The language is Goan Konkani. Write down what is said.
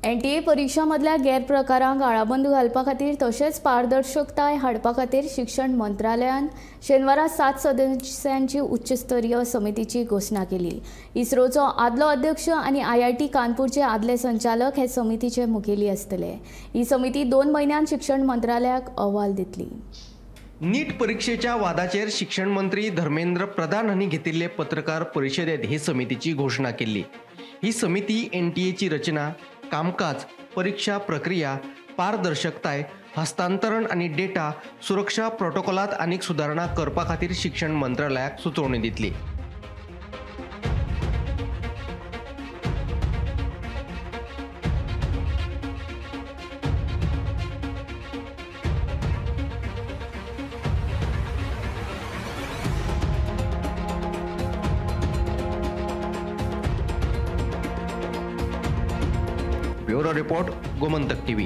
एनटीए परिक्षा मदल्या गैरप्रकारांक आळाबंद घालपा खातीर तशेंच पारदर्शकताय हाडपा खातीर शिक्षण मंत्रालयान शेनवारा 7 सदस्यांची उच्चस्तरीय समितीची घोशणा केली. इस्रोचो आदलो अध्यक्ष आनी आयआयटी कानपूरचे आदले संचालक हे समितीचे मुखेली आसतले. ही समिती 2 म्हयन्यांत शिक्षण मंत्रालयाक अहवाल दितली. नीट परिक्षेच्या वादाचेर शिक्षण मंत्री धर्मेंद्र प्रधान हांणी घेतिल्ले पत्रकार परिशदेंत ही समितीची घोशणा केल्ली. ही समिती एनटीएची रचना, कामकाज, परीक्षा प्रक्रिया, पारदर्शकताय, हस्तांतरण आनी डेटा सुरक्षा प्रोटोकॉलांत आनीक सुदारणा करपा खातीर शिक्षण मंत्रालयाक सुचोवणी दितली. Bureau report, Gomantak TV.